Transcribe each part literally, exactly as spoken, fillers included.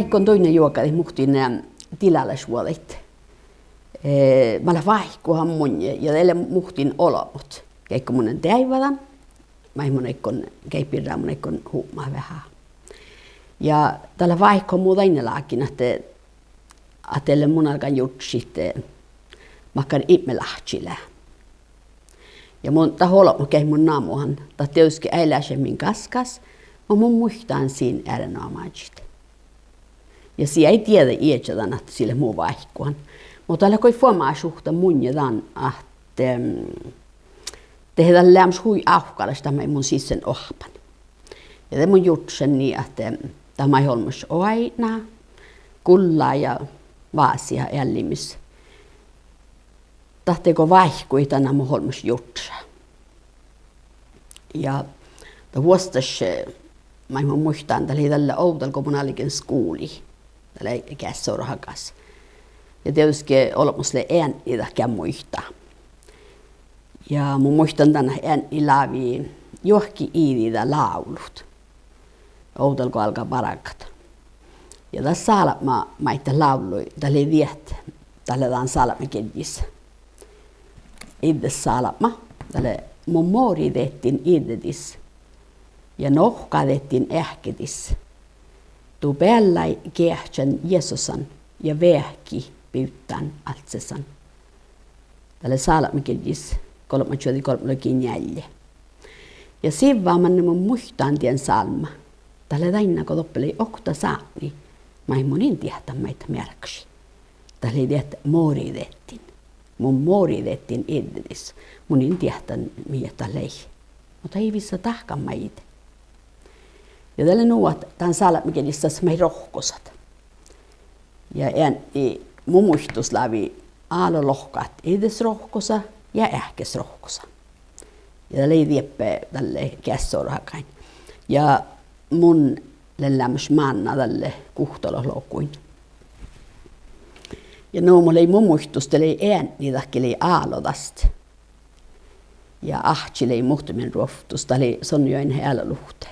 Go duinna juogadit muhtin, eh, dilálašvuođaid, eh, mat leat váikkuhan munnje ja de leat muhtin olbmot geaiguin mun lean deaivvadan, maid mun áiggun, geaid birra mun áiggun hupmat veahá. Ja dat leat váikkuhan mu dainna lágiin ahte, ahte mun álgán jurddašit, eh, makkár Ipmiláhči lea. Ja mun dat olbmot geaid mun namuhan, dat dieđusge eai leat šat min gaskkas, muhto mun muittán sin erenoamážit. Ja sii eai dieđe ieža dan ahte sii leat mu váikkuhan. Muhto dat lea goit fuomášuhttán munnje dan ahte, mm, dehe dat lea leamaš hui ávkkálaš dat maid mun sissein oahppan. Ja de mun jurddašan nie ahte dat maid olmmoš oaidná, gullá ja vásiha eallimis, dat dego váikkuhit dan ahte mun olmmoš jurddašan. Ja dat vuosttaš, eh, maid mun muittán, dat lei dalle ovdal go mun álgen skuvlii. Dat lei geasseorohagas. Ja dieđusge olbmos lei eadni dat gean muitá. Ja mun muittán dan ahte eadni lávii juohke iđit lávlut ovdal go álgá bargat. Ja dat sálbma maid dat lávllui, dat lei diet, dat lea dan sálbmagirjjis iđđes sálbma. Dat lea: Mun mori dieđen iđđedis ja nohka dieđen eahkedis. Du beallai geahčan Jesusan ja veahki bivddán alccesan. Dat lea Sálbmagirjjis golbmačuođi golbmalogi njeallje. Ja sivva manne mun muittán dien sálmma, dat lea dainna go doppe lei okta sátni maid mun in diehtán maid dat mearkkašii. Dat lei diet: Mori dieđen. Mun mori dieđen iđđedis. Mun in diehtán mii dat lei. Muhto ii vissa dahkan maid. Ja dat lea nu ahte dan sálbmagirjjis das maid rohkosat. Ja eadni mu muittun lávii álo lohkat iđđes rohkosa ja eahkes rohkosa. Ja dat lei dieppe dalle geasseorohagain. Ja mun lean leamaš mánná dalle guhttalogi loguin. Ja nu mo lei mu muittun, de lei eadni dat gii lei álo das. Ja áhčči lei muhtumin ruovttus, dat lei son juo eanet ealu luhtte.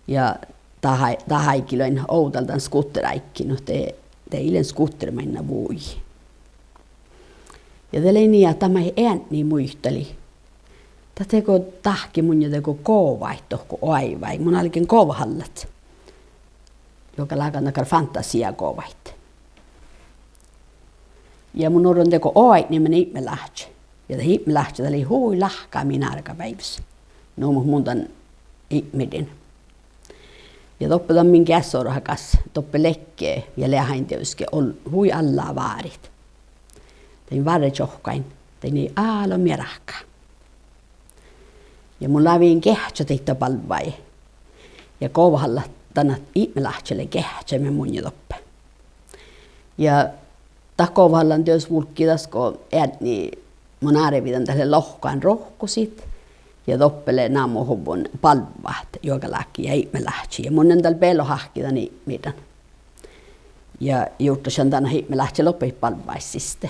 Ja dat, dat áigi lei eanet ovdal dan skuteráiggi, nu de, de ii lean skuter mainna vuoi. Ja de lei nie ahte dat maid eadni muitalii, dat dego dahke munnje dego govaid dohko oaivái. Mun álgen govahallat juoga lágan dakkár fantasiijagovaid. Ja mun orron dego oaidnimin Ipmiláhči. Ja dat Ipmiláhči dat lei hui lahka min árbegabeaivvis. Nu mo mun dan ipmirden. Ja doppe dan min geasseorohagas doppe ledje ja leat ain dieđusge ol-, hui alla várit. Dain várrečohkkáin, dain lei álo mearka. Ja mun lávejin geahččat daidda bálvvaide. Ja govahallat dan ahte Ipmiláhči lea geahččamin munnje doppe. Ja dat govahallan dieđus vulggii das go eadni, mun árvidan, dat lea lohkan rohkosiid. Ja doppe lea namuhuvvon bálvvat juoga láhkai ja Ipmiláhči. Ja mun lean dal beloháhki dan ipmirdan. Ja jurddašan dan ahte Ipmiláhči lobbahit bálvvaid siste.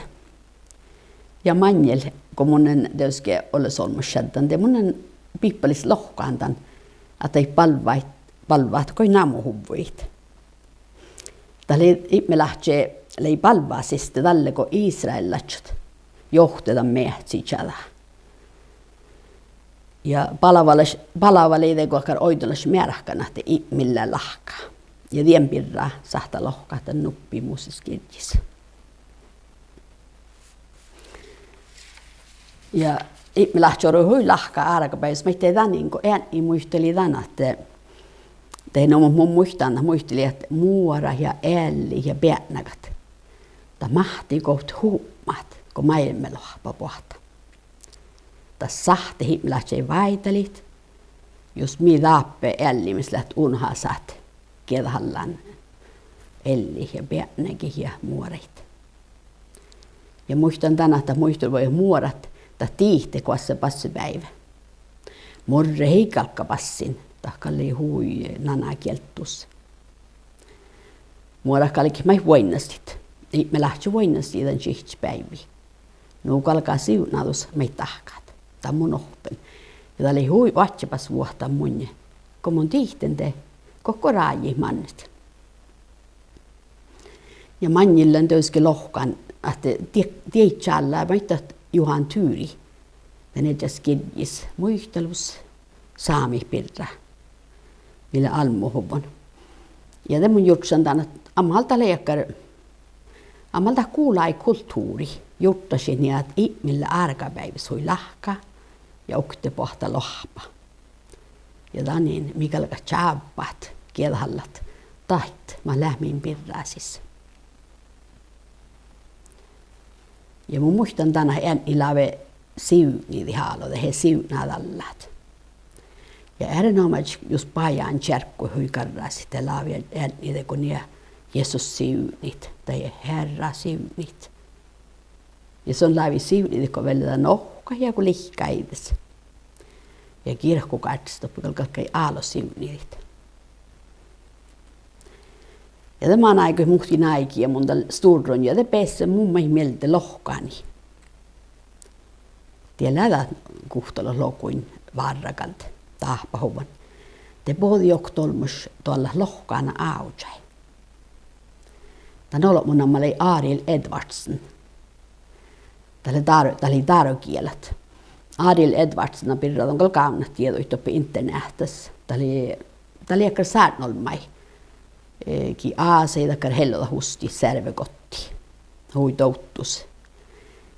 Ja maŋŋel go mun lean dieđusge olles olmmoš šaddan, de mun lean Biibbalis lohkan dan ahte daid bálvvat, bálvvat goit namuhuvvojit. Dat lei, Ipmiláhči lei bálvva siste dalle go israellaččat johte dan meahci čađa. Ja bálva lei, bálva lei dego dakkár oinnolaš mearkan ahte Ipmil lea lahka. Ja dien birra sáhttá lohkat dan nuppi Mosesgirjjis. Ja Ipmiláhči orui hui lahka árbegabeaivvis maid danin go eadni muitalii dan ahte, de nu mo mun muittán, dat muitalii ahte muorat ja eallit ja beatnagat, dat máhtii goit hupmat go máilmmi loahpa boahtá. Dat sáhttet Ipmiláhči váidalit, jus mii dáppe eallimis leat unohasat gieđahallan eallit ja beatnagiid ja muoraid. Ja muittán dan ahte dat muitalii muorat, dat dihtet goassege bassebeaivvi. Muorret ii galgga bassin, dat gal lei hui nana gieldus. Muorat galget maid vuoiŋŋastit. Ipmiláhči vuoiŋŋastii dan čihččet beaivvi. Nu galgá sivdnádus maid dahkat. Dat mun ohppen. Ja dat lei hui oadjebasvuohta munnje, go mun dihten de gokko rájit mannet. Ja maŋŋil lean dieđusge lohkan ahte die-, dieid čállá maid dat Johan Turi, dan iežas girjjis, muitalus sámiid birra, mii lea almmuhuvvon. Ja de mun jurddašan dan ahte amal dat lea dakkár, amal dat gulai kultuvrrii jurddašit nie ahte Ipmil lea árgabeaivvis hui lahka ja okte boahtá loahppa. Ja danin mii galgat čábbát gieđahallat daid mat leat min birrasis. Ja mun muittán dan ahte eadni láve sivdnidit álo, dehe sivdnádallat. Ja erenoamážit jus baján čeargguid hui garrasit, de lávii eadni dego nie: Jesus sivdnit dahje Hearrá sivdnit. Ja son lávii sivdnidit go vel lea nohkkat ja go lihkkáides. Ja girkogárddis doppe gal galggai álo sivdnidit. Ja de manaigoit muhtin áigi ja mun dal stuorrun ja de bessen mun maid mielde lohkanii. Die lea dat guhttalogi loguin várra gal dáhpáhuvvon. De bođii okta olmmoš doallat lohkana ávžai. Dan olbmo namma lei Arild Edvardsen. Dat lea dár-, dat lei dárogielat. Arild Edvardsen birra don gal gávnnat dieđuid doppe interneahtas. Dat lei, dat lei dakkár sárdneolmmái, eh, gii ásahii dakkár hellodahustit searvegotti. Hui dovddus.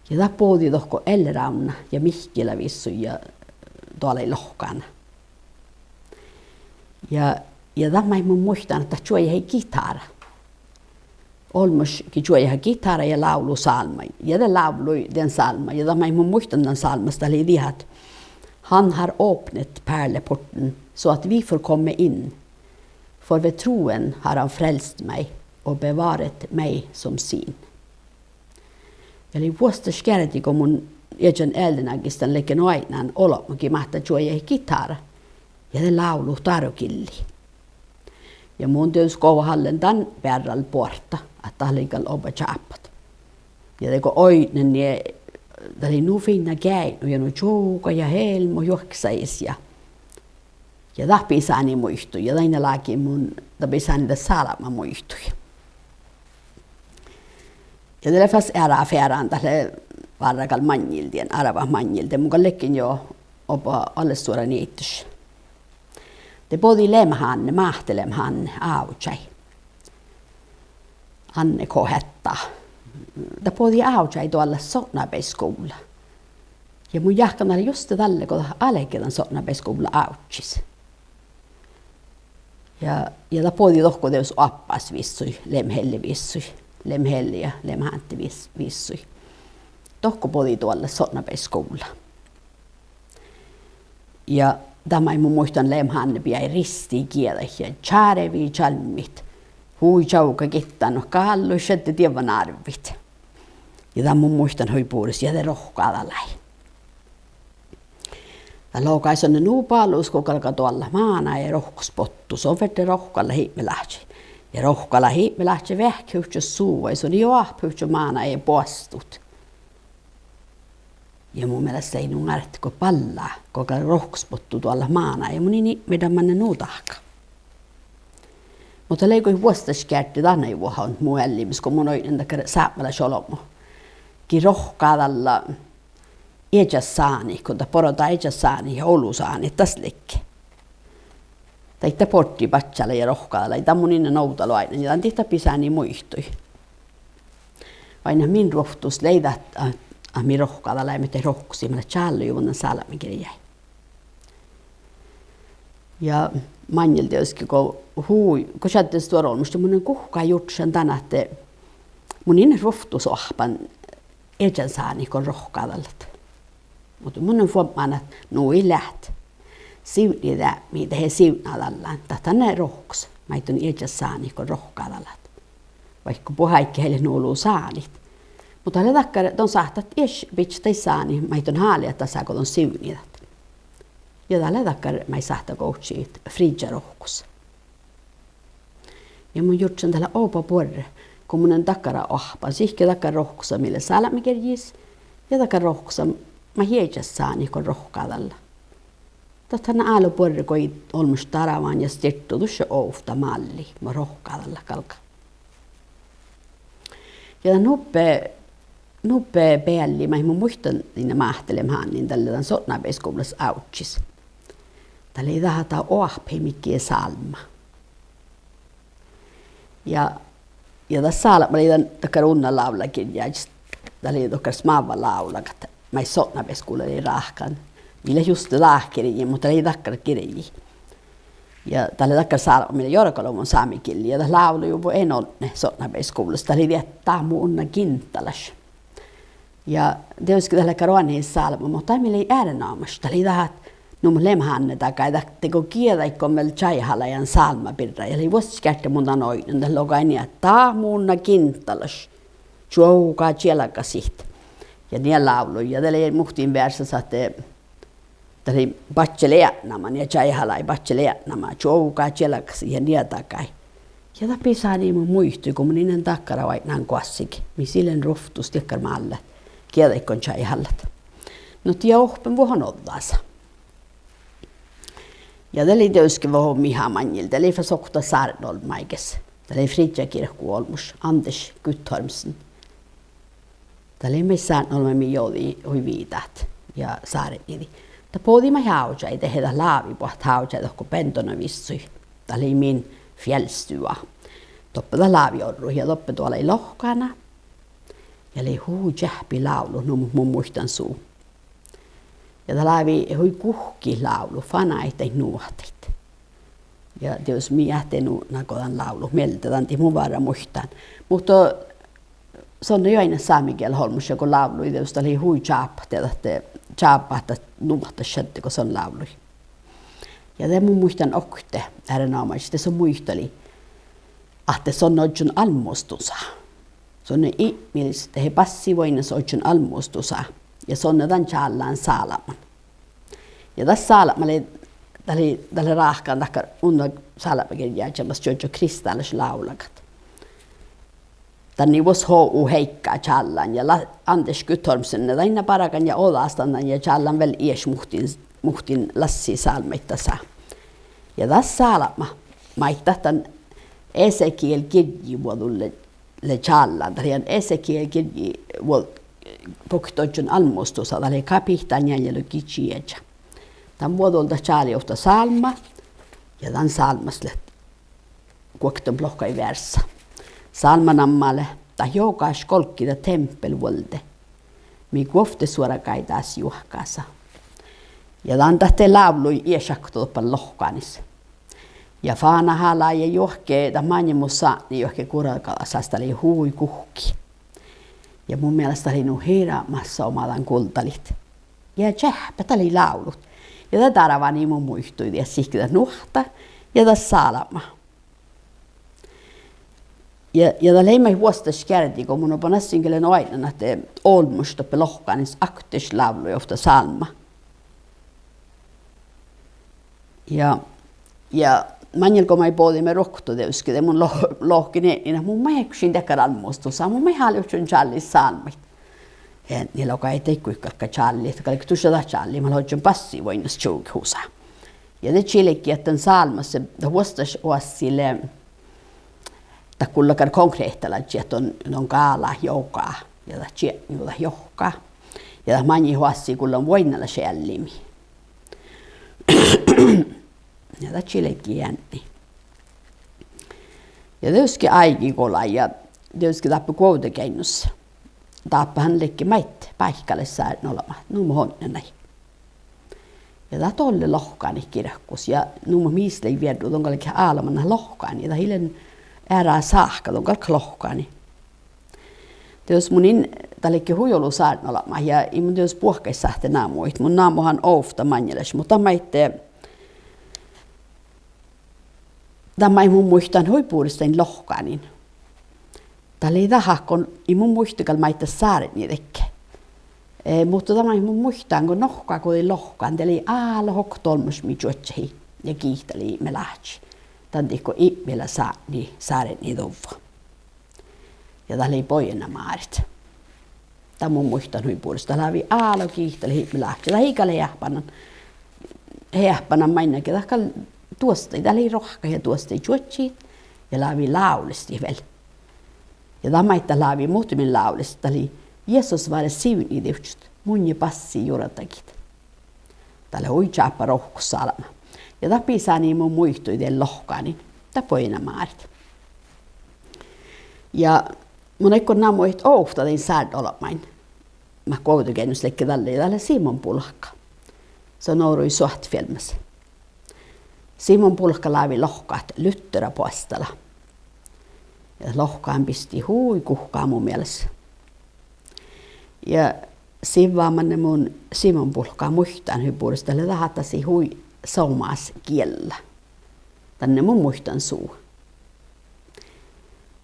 Ja dat bođii dohko Elle Rávnna ja Mihkkila vissui ja doalai lohkana. Ja, ja dat maid mun muittán ahte dat čuojahii gitára. Olmmoš gii čuojaha gitára ja lávlu sálmmaid. Ja de lávlui dan sálmma. Ja dat maid mun muittán dan sálmmas, dat lei diehan: Han har åpnet pärleporten så att vi får komme inn. For ved troen har han frelst meg og bevaret meg som sin. Ja lei vuosttaš geardde go mun iežan eallinagis dan ledjen oaidnán olbmo gii máhttá čuojahit gitára. Ja de lávlut dárogillii. Ja mun dieđus govahallen dan bearralboartta, ahte dat lei gal oba čáppat. Ja de go oidnen nie, dat lei nu fiinna geaidnu ja nu čuovga ja helmmo juohke sajis ja Ja dat bisánii muitui, ja dainna lágiin mun, dat bisánii dat sálbma muitui. Ja de lea fas eará fearán, dat lea várra gal maŋŋil dien, árvvat maŋŋil dien, mun gal ledjen jo oba ale stuorra nieiddaš. De bođii Lem-Hánne, Máhte Lem-Hánne, ávžžai. Anne K. Hetta. Dat bođii ávžžai doallat sotnabeaiskuvlla. Ja mun jáhkán dalle juste dalle go dat álge dan sotnabeaiskuvlla ávžžis. Ja, ja dat bođii dohko dieđus oappás vissui, Lem-Helle vissui, Lem-Helle ja Lem-Hánte vis-, vissui. Dohko bođii doallat sotnabeaiskuvlla. Ja dat maid mun muittán, Lem-Hánne bijai ristii gieđaid ja čárvii čalmmit. Hui čavga gitta, no gállu šadde dievva nárvvit. Ja dan mun muittán hui bures ja de rohkadalai. Dat logai son nu balus go galgá doallat mánáide rohkosbottu, son ferte rohkadallat Ipmiláhči. Ja rohkadallat Ipmiláhči veahkehuvččo suvai, son ii oahpahuvččo mánáide boastut. Ja mu mielas lei nu ártet go ballá, go gal rohkosbottu doallat mánáide, ja mun in ipmirdan manne nu dahká. Muhto lei goit vuosttaš geardde dan nai vuohon mu eallimis go mun oidnen dakkár sápmelaš olbmo gii rohkadallá iežas sániiguin, dat borodá iežas sániiguin ja olu sániiguin, das ledje. Daidda borttii badjálai ja rohkadalai, dan mun in lean ovdal oaidnán ja dan dihte bisánii muitui. Oainnát min ruovttus lei dat, a-, ahte mii rohkadalaimet, daid rohkosiid mat leat čállojuvvon dan sálbmagirjái. Ja maŋŋil dieđusge go hui, go šadden stuora olmmoš, de mun lean guhká jurddašan dan ahte mun in leat ruovttus oahppan iežan sániiguin rohkadallat. Muhto mun lean fuobmán ahte nu ii leat. Sivdnideapmi dehe sivdnádallan, dat han lea rohkos, maid don iežas sániiguin rohkadalat. Vaikko buot áigge eai leat nu olu sánit. Muhto dat lea dakkár, don sáhtát ieš bidjat daid sániid maid don háliidat dasa go don sivdnidat. Ja dat lea dakkár maid sáhttá gohčodit friddja rohkos. Ja mun jurddašan dat lea oba buorre go mun lean dakkára oahppan sihke dakkár rohkosa mii lea sálbmagirjjis ja dakkár rohkosa maid iežas sániiguin rohkadallá. Dat han lea álo buorre go ii olmmoš darvan ja stirdu dušše ovtta mállii mo rohkadallat galgá. Ja dat nubbi, nubbi bealli maid mun muittán dainna máhtelejahánnán dalle dan sotnabeaiskuvllas ávžžis, dat lei dat ahte oahpahii midjiide sálmma. Ja, ja dat sálbma lei dan dakkár unna lávlagirjjážis, dat lei dokkár smávva lávlagat maid sotnabeaiskuvla lei ráhkadan. Ii leat juste dat girji, muhto dat lei dakkár girji. Ja dat lei dakkár sálbma mii lea jorgaluvvon sámegillii ja dat lávlojuvvo ain odne sotnabeaiskuvllas. Dat lei diet: Dát mu unna gintalaš. Ja dieđusge dat lei dakkár oanehiddasálbma, muhto dat mii lei erenoamáš, dat lei dat ahte, nu mo leamaš Ánne dagai, dat dego gieđaiguin vel čájehalai dan sálmma birra ja lei vuosttaš geardde mun dan oidnen, dat logai nie ahte: Dát mu unna gintalaš, čuovga čielgasit. Ja nie lávlui ja de lei muhtin vearsas ahte dat lei badjel eatnama, nie čájehalai badjel eatnama, čuovga čielgasit ja nie dagai. Ja dat bisánii mu muitui go mun in lean dakkára oaidnán goassege, mis ii lean ruovttus dakkár málle, gieđaiguin čájehallat. Nu, die ohppen vuohon ođđasa. Ja de lei dieđusge vuohon mihá maŋŋil, de lei fas okta sárdneolbmáigas. Dat lei Fridja girku olmmoš, Anders Guttormsen. Dat lei maid sárdneolbmá mii jođii hui viidát ja sárdnidii. Dat bođii maid Ávžái dehe, dat láviboahtá Ávžái dohko Bendonavissuid. Dat lei min fjellstua. Doppe dat lávii orrut ja doppe doalai lohkana. Ja lei hui čeahppi lávlut, nu mo mun muittán su. Ja dat lávii hui guhkit lávlut, fanáid daid nuohtaid. Ja dieđus mii eat nutnat go dan lávlut mielde, dan dihte mun várra muittán. Muhto son lei juo ain sámegielat olmmoš ja go lávlui dieđus dat lei hui čáppat, dat, čáppat dat nuohttašadde go son lávlui. Ja de mun muittán oktii erenoamážit, de son muitalii ahte son ožžon almmustusa. Son lei Ipmilis dehe bassivuoiŋŋas ožžon almmustusa. Ja son lei dan čállán sálbman. Ja dat sálbma lei, dat lei, dat lei ráhkadan dakkár unna sálbmagirjjáža mas čuožžu kristtalaš lávlagat. Danne vuos H. U. Heika čállán ja lea Anders Guttormsen dainna bargan ja ođastan dan ja čállán vel ieš muhtin, muhtin lassi sálbmaid dasa. Ja dat sálbma, maid dat dan Esekiel girjji vuođul lea, lea čállán, dat lea Esekiel girjji vuo-, bokte ožžon almmustusa, dat lea kapihttá njealljelogi čieža. Dan vuođul dat čálii ovtta sálmma ja dan sálmmas lea guoktenuppelot lohkái vearssa. Sálmma namma lea: Dat jogaš golggiida tempel vuolde, mii guovttesuorgái dás juohkása. Ja dan dat de lávlui ieš okto doppe lohkanis. Ja fánahalai ja juohke dat maŋimus sátni juohke gurgalassas, dat lei hui guhkki. Ja mu mielas dat lei nu hirbmat somá dan guldalit. Ja čeahppi dat lei lávlut. Ja dat dárvánii mu muitui dies sihke dat nuohtta ja dat sálbma. Ja, ja dat lei maid vuosttaš geardde go mun oba nassiin gal lean oaidnán ahte olmmoš doppe lohkanis oktaš lávlui ovtta sálmma. Ja, ja maŋŋil go mii bođiimet ruoktot dieđusge, de mun lo-, lohken eadni ahte mun maid áiggošin dakkár almmustusa, mun maid háliidivččen čállit sálmmaid. Eadni logai: Dego galggat čállit, galget dušše dat čállit, mun lean ožžon bassivuoiŋŋas čuovgit husa. Ja de čilgii ahte dan sálmmas, dat vuosttaš oassi lea, dat gullo dakkár konkrehtalaččat, don, don gálá, jogá ja dat čiekŋu, dat johká. Ja dat maŋit oassi gullo vuoiŋŋalaš eallimi. Ja dat čilgii eadni. Ja dieđusge áigi golai ja dieđusge dáppe Guovdageainnus, dáppe han ledje maid báikkalaš sárdneolbmát nu mo odne nai. Ja dat dolle lohkanit girkus ja nu mo mis lei vierru, don galget álbmot lohkanii, dat ii lean eará sáhka, don galget lohkanii. Dieđus mun in, dat ledje hui olu sárdneolbmát ja in mun dieđus buohkaid sáhte namuhit, mun namuhan ovtta maŋŋelaš, muhto dat maid, dat maid mun muittán hui bures dain lohkanin, dat lei dat ahte in mun muitte gal maiddái sárdnidedje. Eh, muhto dat maid mun muittán go nohkagođii lohkan, de lei álo okta olmmoš mii čuožžahii ja gihtalii Ipmil Áhči. Dan dihte go Ipmila sátni sárdniduvvo. Ja dat lei Boena Máret. Dat mun muittán hui bures. Dat lávii álo gihtalit Ipmil Áhči. Dat ii gal eahpanan, eahpanan mainnage, dat gal duostai, dat lei roahkkat ja duostai čuožžit ja lávii lávlestit vel. Ja dat maid dat lávii muhtumin lávllas, dat lei: Jesus, váre sivdnidivččet munnje bassi jurdagiid. Dat lea hui čáppa rohkos sálbma. Ja dat bisánii mu muitui dien lohkánin, dat buoidná Máret. Ja mun áiggun namuhit ovtta dain sárdneolbmáin mat Guovdageainnus ledje dalle, ja dat lea Simon Bulhká. Son orui Soahtefielmmas. Simon Bulhká lávii lohkat lutterapoastala. Ja lohkahan bistii hui guhká mu mielas. Ja sivva manne mun Simon Bulhká muittán hui bures, dat lea dat ahte dat sii hui somás giella. Danne mun muittán su.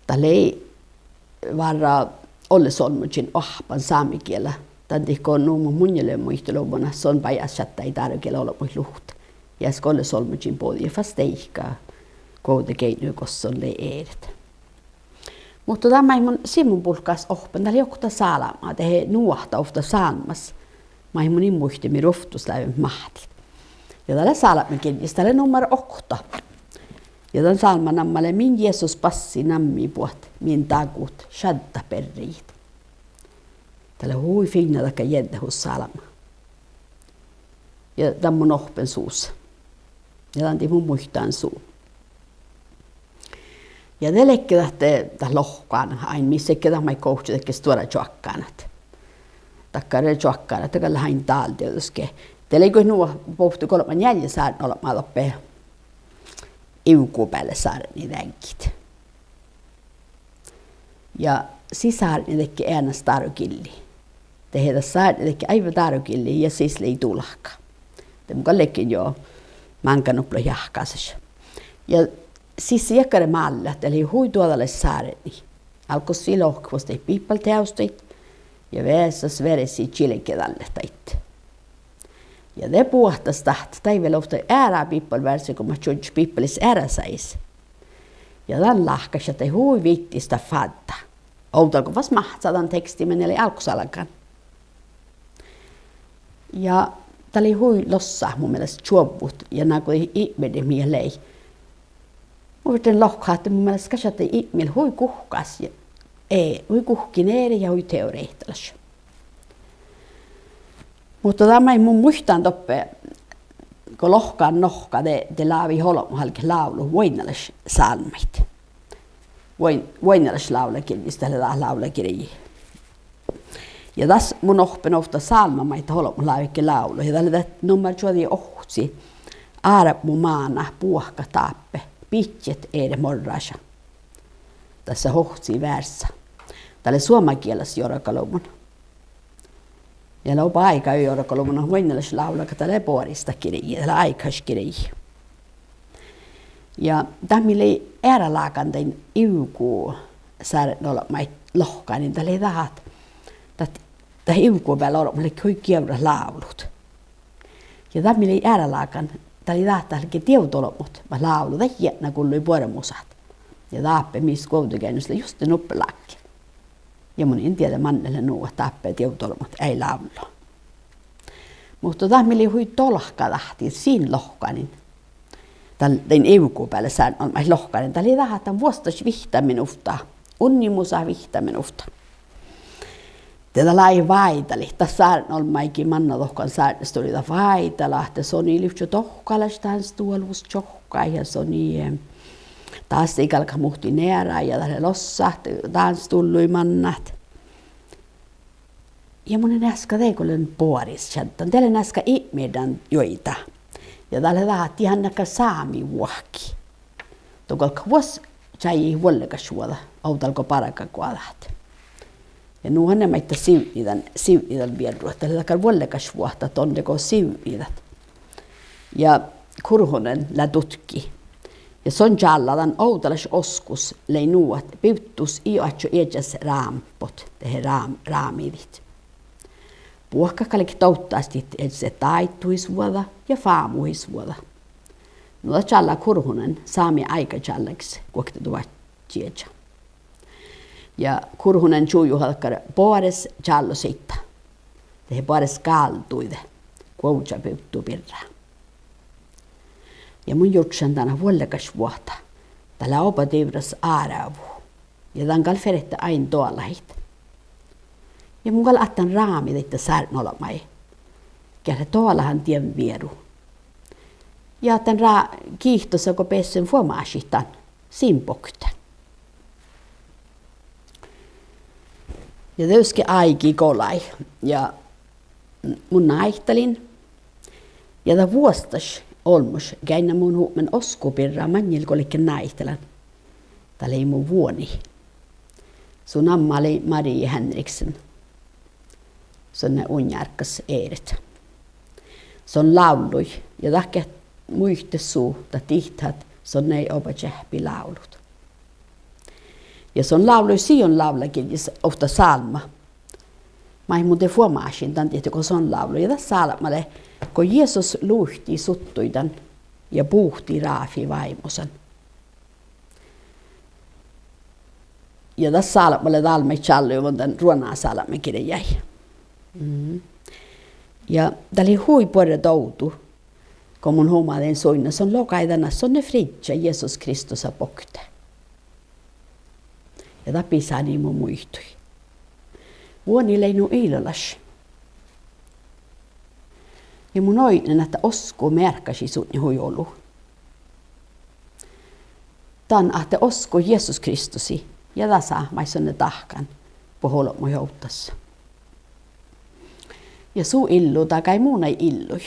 Dat lei várra ollesolmmožin oahppan sámegiela. Dan dihte go nu mun, munnje lea muitaluvvon ahte son bajásšattai dárogiela olbmuid luhtte. Ja easka ollesolmmožin bođii fas deike Guovdageidnui gos son lei eret. Muhto dat maid mun Simon Bulhkás ohppen, dat lei okta sálbma dehe nuohta ovtta sálmmas maid mun in muitte mii ruovttus lávejedje máhttit. Ja dat lea sálbmagirjjis, dat lea nummar okta. Ja dan sálmma namma lea: Min Jesus bassi nammi buot min dagut šaddat berrejit. Dat lea hui fiinna dakkár jeđđehus sálbma. Ja dan mun ohppen sus. Ja dan dihte mun muittán su. Ja de ledje dat, dat lohkánat ain, mis ledje dat maid gohčodedje stuorra čoakkánat. Dakkár čoakkánat, dat gal ain dál dieđusge. De lei goit nu bohte golbma njeallje sárdneolbmá doppe ivgobeale sárdnidedjiid. Ja sis sárdnidedje eanas dárogillii. Dehe dat sárdnidedje aivve dárogillii ja sis lei dulka. De mun gal ledjen jo máŋga nuppi jahkásaš. Ja sis lei dakkár málle ahte dat lei hui duođalaš sárdni. Álggos sii lohket vuos daid bibelteavsttaid ja veaháš veresii čilge dalle daid. Ja de buohtas dat, dat ii vel ovtta eará bibelvársi go mat čužžo bibelis eará sajis. Ja dan láhkai šattai hui viiddis dat fáddá. Ovdal go fas máhcá dan tekstii mii lei álggos álgán. Ja dat lei hui lossat mu mielas čuovvut ja nagodit ipmirdiid mii lei. Mun ferten lohkat ahte mu mielas gal šattai ipmil hui guhkás ja, e, hui guhkkin eret ja hui teorehtalaš. Muhto dat maid mun muittán doppe, go lohkan nohka de, de lávejit olbmot álgit lávlut vuoiŋŋalaš sálmmaid. Vuoiŋ-, vuoiŋŋalaš lávlagirjjis, dat lea dat lávlagirji. Ja das mun ohppen ovtta sálmma maid dat olbmot lávejedje lávlut. Ja dat lea dat nummar čuođi ovcci: Árbmu máná buohkat dáppe, bidjet eret morráša. Dasa ovcci vearssa. Dat lea suomagielas jorgaluvvon. Ja lea oba áigá jorgaluvvon, vuoiŋŋalaš lávlagat, dat lea boaris dat girji, dat lea áigahaš girji. Ja dat mii lei earálágan dain ivgo sárdneolbmáid lohkánin, dat lei dat, dat, dat ivgo beale olbmot ledje hui gievrat lávlut. Ja dat mii lei earálágan, dat lei dat, dat ledje dievdoolbmot mat lávlo, dat jietna gullui buoremusat. Ja dáppe mis Guovdageainnus lea juste nuppe láhkai. Ja mun in dieđe manne lea nu ahte dáppe dievdoolbmot eai lávlo. Muhto dat mii lei hui dolka dahtten sin lohkánin, dan, dain ivgo beale sárdneolbmáid lohkánin, dat lei dat ahte dan vuosttaš vihtta minuvtta, unnimusat vihtta minuvtta. De dat lei váidalit, dat sárdneolbmáiga manná dohko sárdnestullui dat váidala ahte son ii livčče dohkálaš dán stuolus čohkkát ja son ii, eh, dás ii galgat muhtin eará ja dat lea lossat dán stullui mannat. Ja mun in easka dego lean boaris šaddan, de lean easka ipmirdan juoidá. Ja dat lea dat ahte diehan dakkár sámi vuohki. Don galggat vuos čájehit vuollegašvuođa ovdal go bargagoađát. Ja nu han lea maiddái sivdnidan, sivdnidan vierru, dat lea dakkár vuollegašvuohta donne go sivdnidat. Ja Kurhonen lea dutki. Ja son čállá dan ovdalaš oskus lei nu ahte bivddus ii oaččo iežas rámpot dehe rám-, rámidit. Buohkat galget dovddastit iežaset dáidduhisvuođa ja fámuhisvuođa. Nu dat čállá Kurhonen sámi áigečállagis guokteduhát čieža. Ja Kurhonen čujuha dakkár boares čállosiidda dehe boares gálduide guovža bivddu birra. Ja mun jurddašan dan ahte vuollegašvuohta dat lea oba divrras árvu. Ja dan gal ferte ain doalahit. Ja mun gal attán rámi daidda sárdneolbmái, geat leat doalahan dien vieru. Ja attán rá-, giitosa go bessen fuomášit dan sin bokte. Ja dieđusge áigi golai ja mun náitalin. Ja dat vuosttaš olmmoš geainna mun hupmen oskku birra maŋŋil go ledjen náitalan. Dat lei mu vuoni. Su namma lei Marie Henriksen. Son lei Unjárggas eret. Son lávllui ja dat geat muitet su, dat dihtet, son lei oba čeahppi lávlut. Ja son lávllui Sion lávllagirjjis ovtta sálmma, maid mun de fuomášin dan dihte go son lávllui. Ja dat sálbma lea: Go Jesus luittii suttuidan ja buvttii ráfi váimmosan. Ja dat sálbma lea dál maid čállojuvvon dan ruona sálbmagirjái. Mm. Ja dat lei hui buorre dovdu, go mun humadin suinna, son logai dan ahte son lea friddja Jesus Kristusa bokte. Ja dat bisánii mu muitui. Vuoni lei nu illolaš. Ja mun oidnen ahte oskku mearkkašii sutnje hui olu. Dan ahte oskku Jesus Kristusii ja dasa maid son lea dahkan buot olbmuid ovddas. Ja su illu dagai mu nai illui.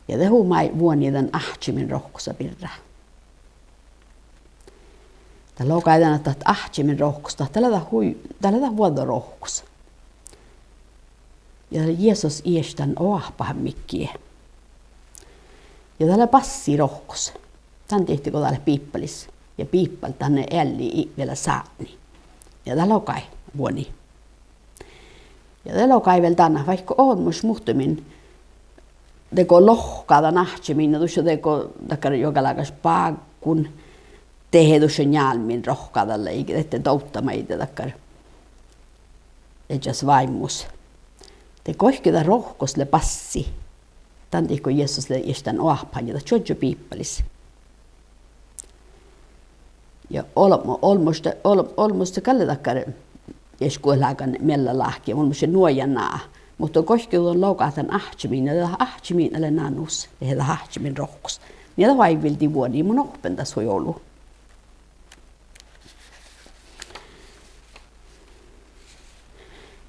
Ja de humai vuoni dan Áhččemin rohkosa birra. Dat logai dan ahte dat Áhččemin rohkos, dat lea dat hui-, dat lea dat vuođđorohkos. Ja dat lea Jesus ieš dan oahpahan midjiide. Ja dat lea bassi rohkos. Dan dihte go dat lea Biibbalis. Ja Biibbal dan ealli ii vel sátni. Ja dat logai vuoni. Ja de logai vel dan ahte vaikko olmmoš muhtumin dego lohká dan Áhččemin, dušše dego dakkár juogalágaš bággun dehe dušše njálmmiin rohkadallá, ii dette dovdda maid dakkár iežas váimmus. De goikke dat rohkos lea bassi. Dan dihte go Jesus lea ieš dan oahpahan ja dat čuožžu Biibbalis. Ja olbmo-, olmmoš de, ol-, olmmoš de gal lea dakkár iešguđetlágan miella láhki, olmmoš lea nuoja ná. Muhto goikke don logat dan Áhččemin, dat Áhččemin lea nanus, dehe dat Áhččemin rohkos. Nie dat oaivvildii vuoni, mun ohppen das hui olu.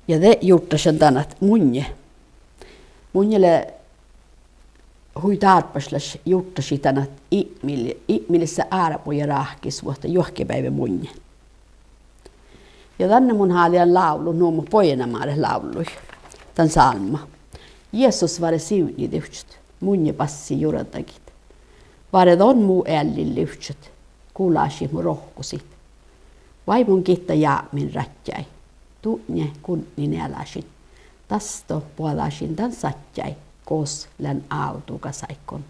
Ja de jurddašan dan ahte munnje, munnje lea hui dárbbašlaš jurddašit dan ahte Ipmil-, Ipmilis lea árbmu ja ráhkisvuohta juohke beaivve munnje. Ja danne mun háliidan lávlut nu mo Boena Máret lávllui dan sálmma: Jesus, vare sivdnidivččet, munnje bassi jurdagiid. Vare don mu eallin livččet, gulašit mu rohkosiid. Váimon gitta jápmin rádjái, dutnje gudnen ealášin. Dasto boađášin dan sádjái gos lean ávdugasaiguin.